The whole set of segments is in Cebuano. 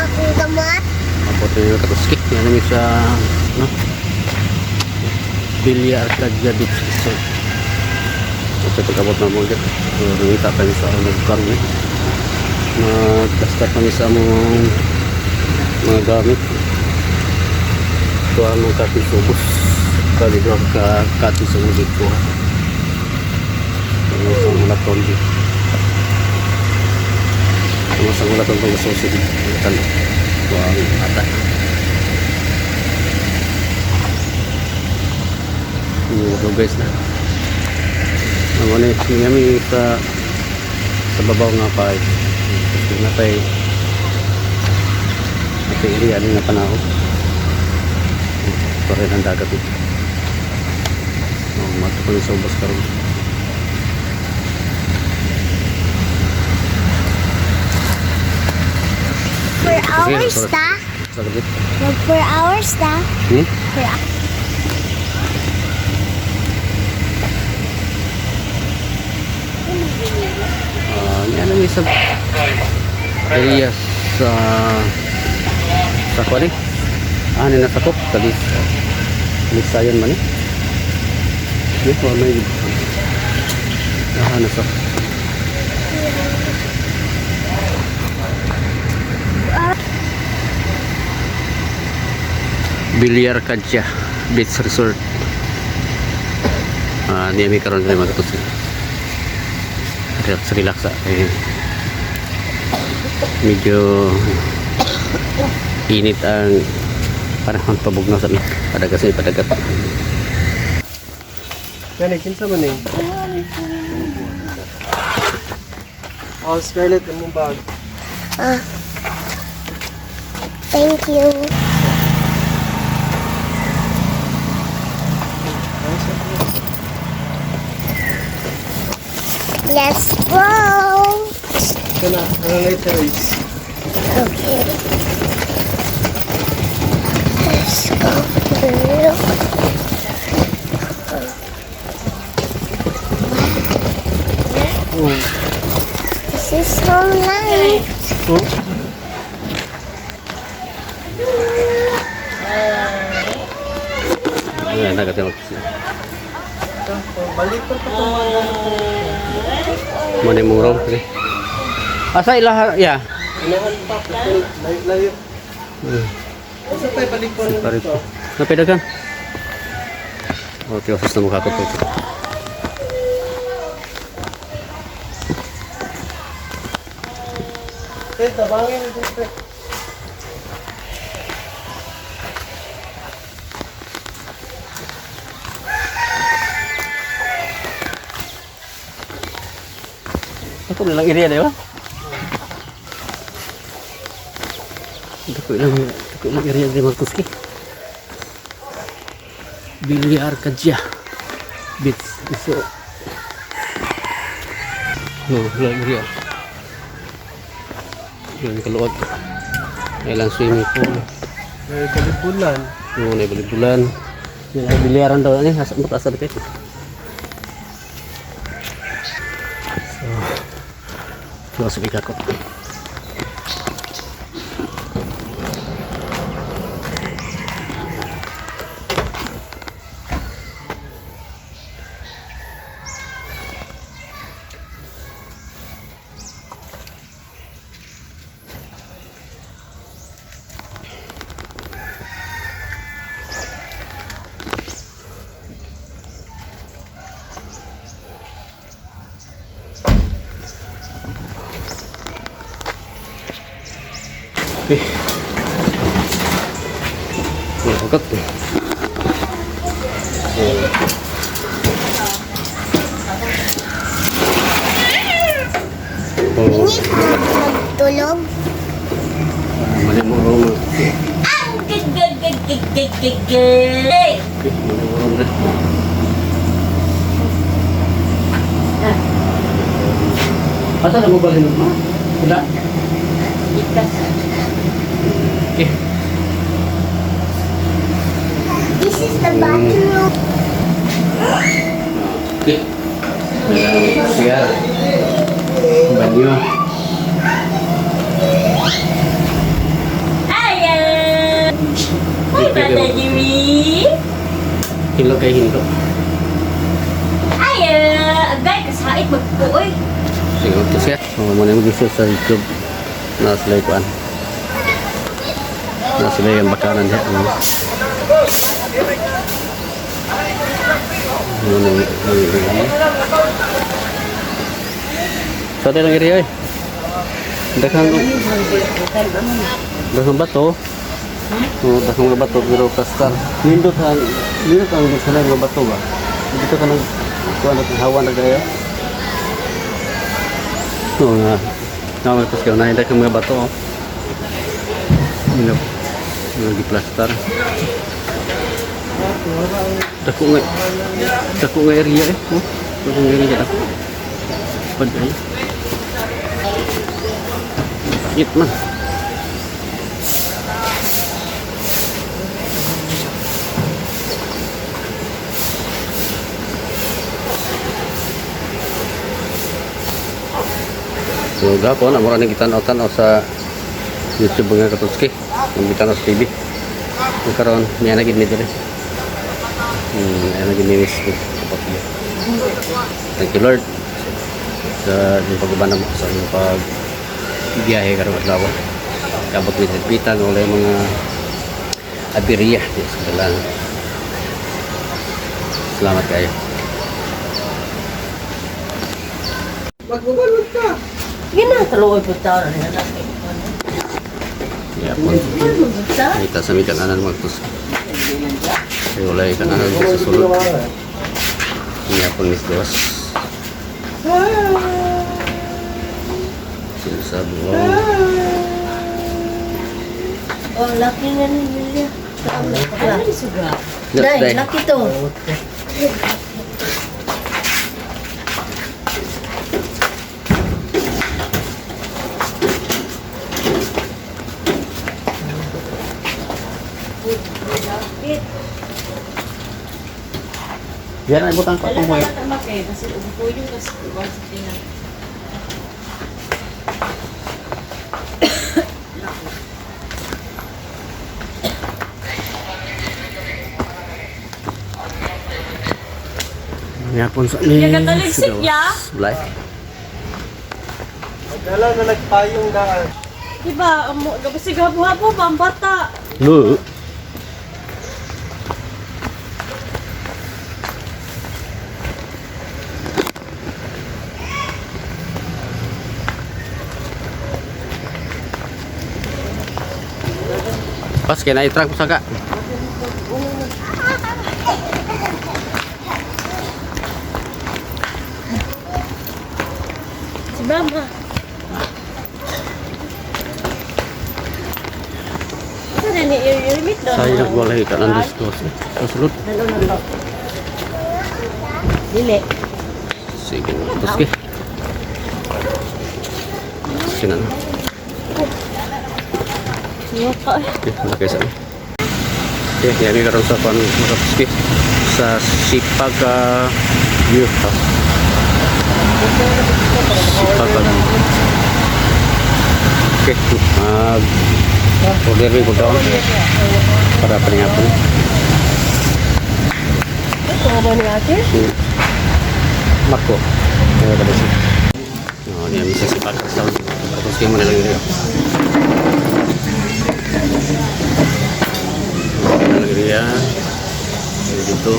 Akong gamot. Abot na yung katuski. Yan namin sa no? Villa Arcadia Beach Resort. Ito pag-abot na mo ulit. So, nangita kami sa among lugar ni. Nag-start kami sa among mga gamit. Ito ang mga cottage ubos. Kali doon ka cottage ang dito. Ano sa mulaton dito. Ano sa mulaton itong susi dito. Tanong. Wow, ata. Yung guys na. Ang ano eh, kami sa sa babaw nga pa eh. Kasi natay natay area din nga panahon. Ito rin ang dagat ito. Oh, mato ko sa ubos karon. 4 hours Sorry. ta. Sa gabi. Mag 4 hours ta. Hmm? 4. Ah, yan ang isa area sa sa kuan eh. Ah, ni nasakop talis. Lisayan man eh. Di ko may ah, nasa Bilyar Kadya Beach Resort. Ah, niya may karon rin magtusin. Relax, relax ah. Eh, medyo init ang panahon, pabugnaw sa amin. Padagat sa padagat. Yan eh, kinsa man eh. Oh, Scarlett, imong bag. Ah. Thank you. Let's go. Kana, ano later is. Okay. Let's go through. Oh. This is so nice. Oh. Ayan, dagat yung magtusin. Balik pa pa itong mga Muna yung room. Sige. Asa ilaha, ya. Inahan pa, layo layo. Asa tayo balik pa Pare nito? Napidagan. Oh, tiwasos na mukha ko to. Tay, tabangin ito, tay. Ako na lang area, di ba? Dako ilang area di Marcos ki. Bilyar Kadya Beach Resort. No, ilang area. Ilang kaluwag. Ilang swimming pool. May kalibulan. Yung may balibulan. Yung ay bilyaran daw ani asa mo asa dito. So, masuk ikakot. Okay. Ya, hukat. Oh, Hindi ka magtulog. mali mo room. Okay, mali mo room rin. Asa na mo balhin mo? Wala. Okay. This is the bathroom. Okay. Siya. Banyo. Tatay Jimmy. Hilo kay hilo. Ay, agay, kasait magpuoy. Sige, okay siya. So, muna yung gusto sa YouTube. Na sila ikuan. Na sila yung bakanan diya. Ano? Ano yung Sa lang area eh. Daghang daghang bato. Oo, daghang mga bato pero plastar. Nindot ang sa mga bato ba? Dito ka nag kuan at hawa na kayo. Oo nga. Tapos kayo na daghang mga bato. Oh. Nindot. Mga plastar. Dako nga. Dako nga area eh. Oh. Dako nga area dako. Pad ay. It man. So gapon amo ra ning gitan-aw-tan-aw sa YouTube mga katutski. Ang gitan-aw sa TV. Ug karon niya na gid mi diri. Ayan na gid mi mismo. Kapag niya. Thank you, Lord, sa inyong pag-uban mo sa inyong pag biyahe karong adlaw. Kabot mi sa Pitan wala yung mga abiriya di sa dalan. Salamat kayo. Magbabalot ka. Ginataloy po tao na nila. Yeah, po. Kita sa mi kananan mga katutski. Kay wala yung kananan sa sulod. Niya po Miss Dios. Sinasabi mo. Oh, laki na ni Julia. Ano ni suga? Day, laki to. Yan ay butang ko itong white. Yapon sa ni. Ya, kataligsik, ya. Blay. Dala na nagpayong daan. Diba, basig habo-habo ba ang bata? Lu. Pas kaya na-track mo saka. Si Mama. Saan na ni i-remit doon? Sayang wala ka ng discos. Kasulot. Ano na to? Dili. Sige, tapos ke. Sige na. Sinuka. Okay, wala kayo sa amin. Okay, yan yung karoon sa pan mga kapuski. Sa Sipaga View House. Sipaga lang. Okay, mag order rin ko doon para paningapon. Ito ba ni ate? Si Marco. Kaya ka siya. Oh, niya misa Sipaga sa tapos kayo mo na lang yun. Alegria. Dito.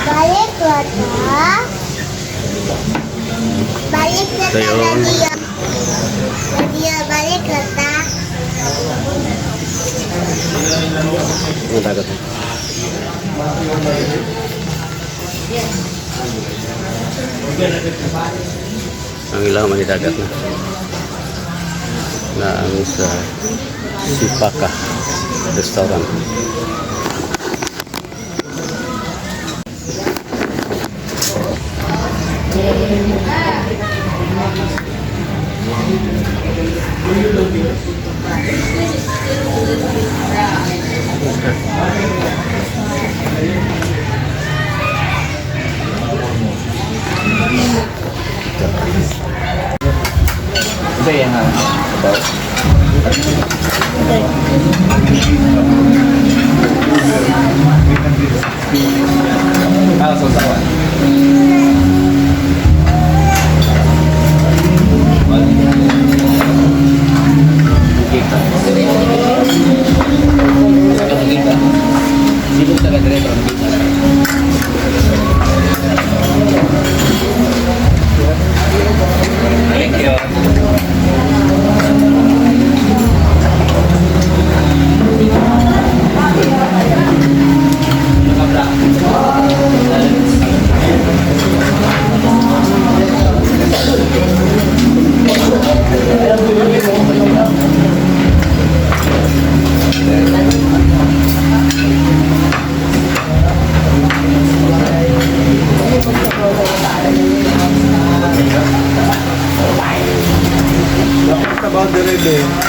Balik na ta. Balik na ta, Dayon. Nadia. Nadia, balik na ta. Ang dagat. Ang ilaw man dagat na. Na ang sa Sipaka Restaurant. Ito yan ha. 360. Ah, so sawa. Sino taga dire para makita? Thank you. About the red.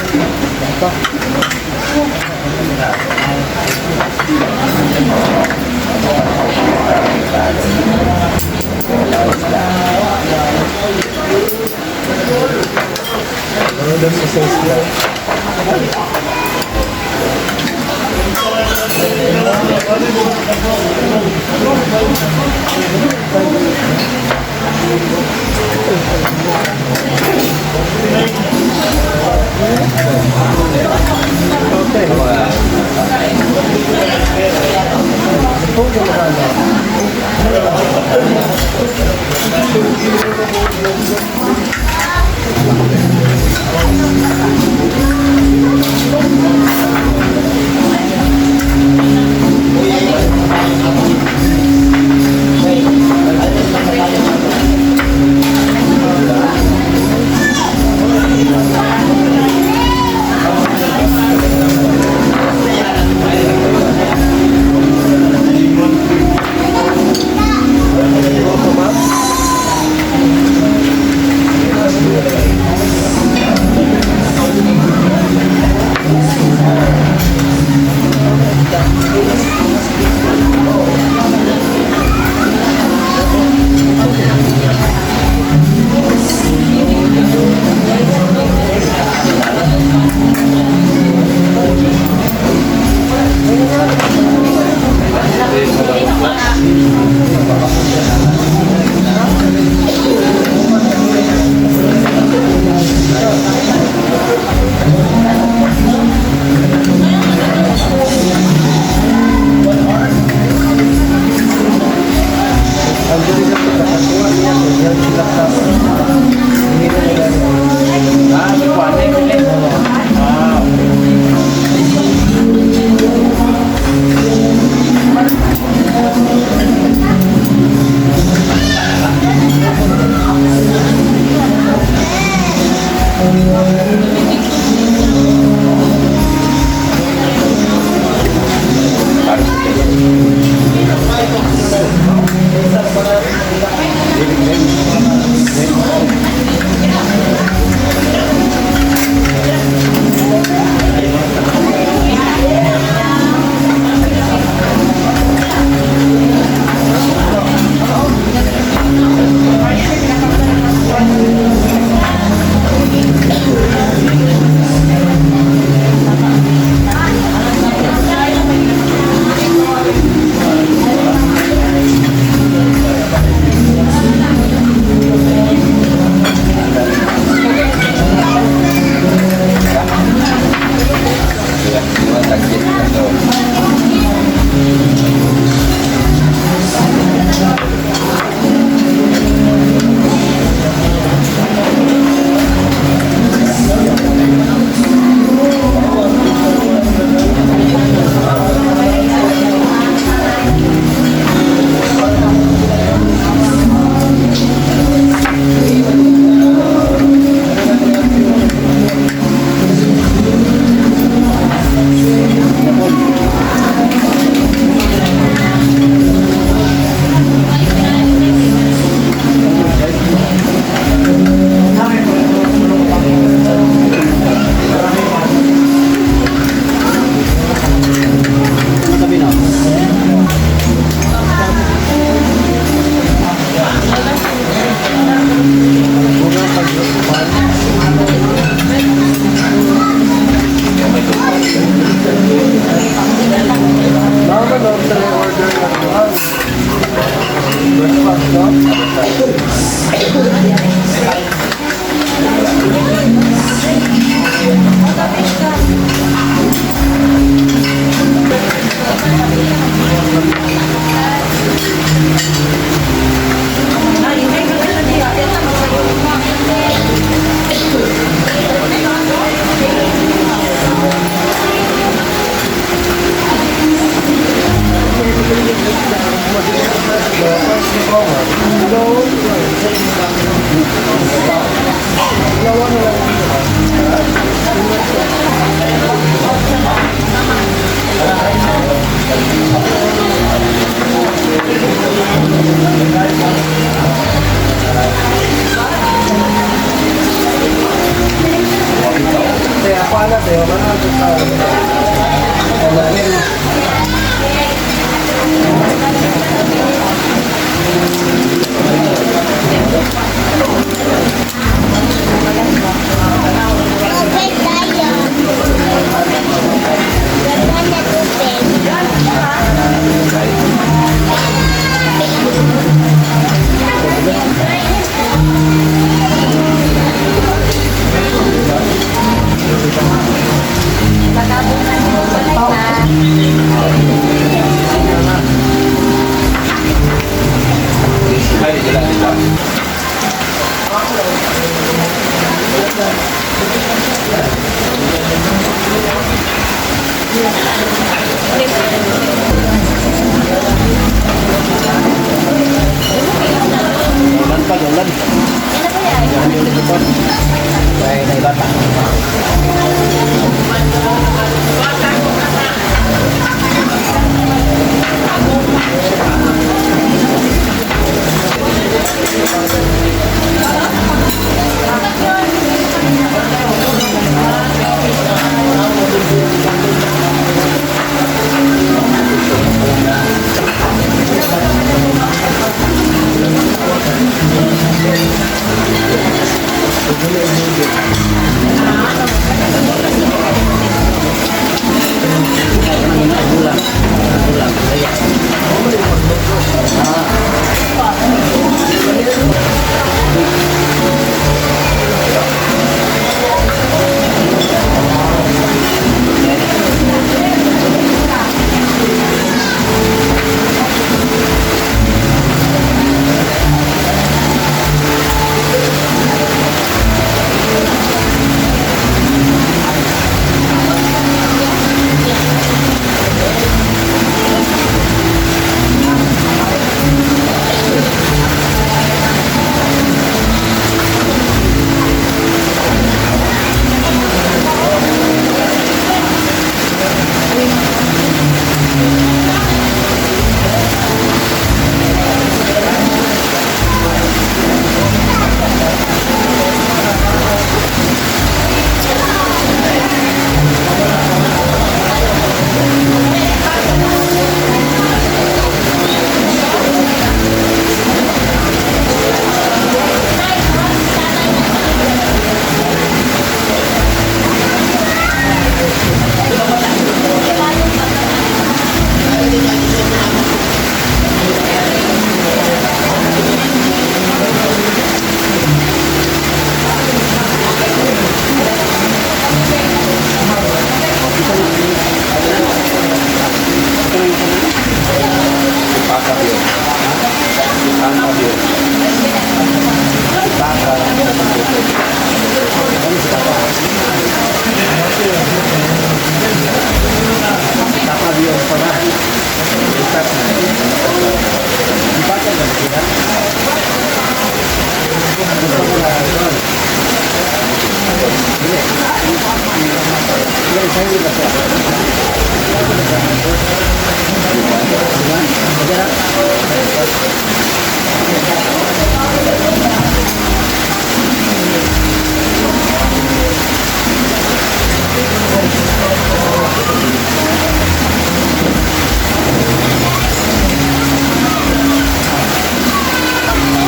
Paano tayo? Ano sa... Tubig tayo. Ganda na tubig. Ulan pa, ulan. Yan yung ulit ito. Ay, naibata.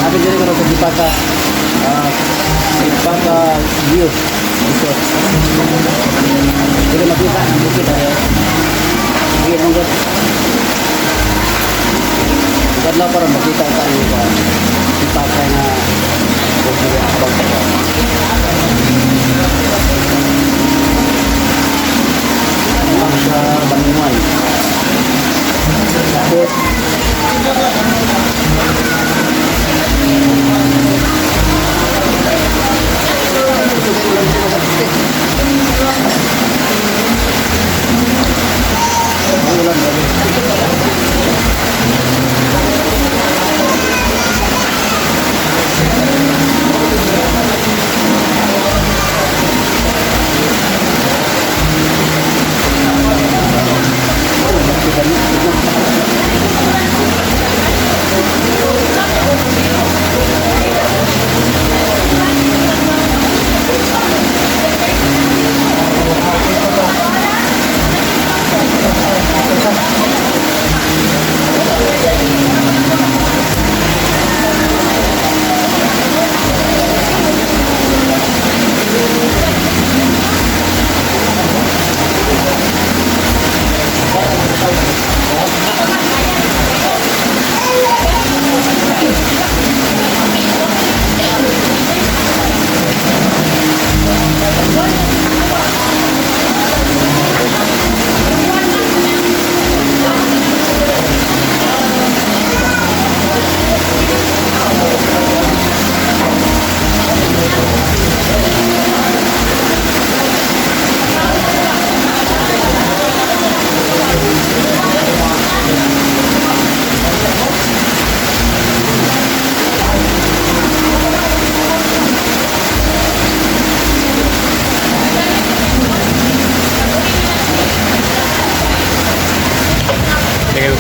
Sabi dito ko sa Dipaka, Dipaka View Resort. Dito makita ang bukid ay. Sige, ang god. Kadlaw para makita ka ang Dipaka na bukid ang bangka. Ang sa Banguan. Tapos,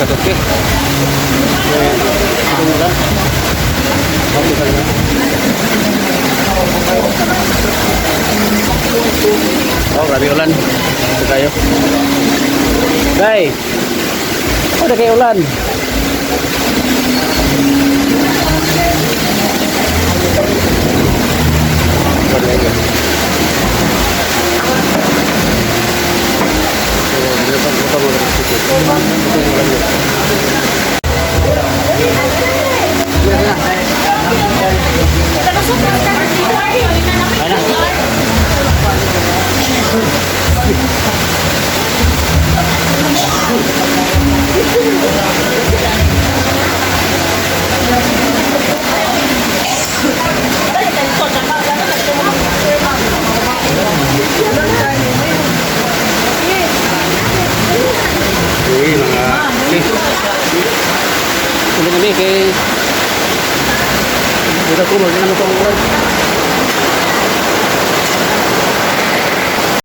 Katuki. Itong ulan. Okay ka na. Oh, grabe ulan. Ito tayo. Day! Oh, na kayo ulan. Ulan kayo. So, dito pa- dito pa mga kapatid. Ito yung ulan yun. Ayun na. Okay, mga okay. Ulo kami kay Budak ko, magkano ko ang ulan.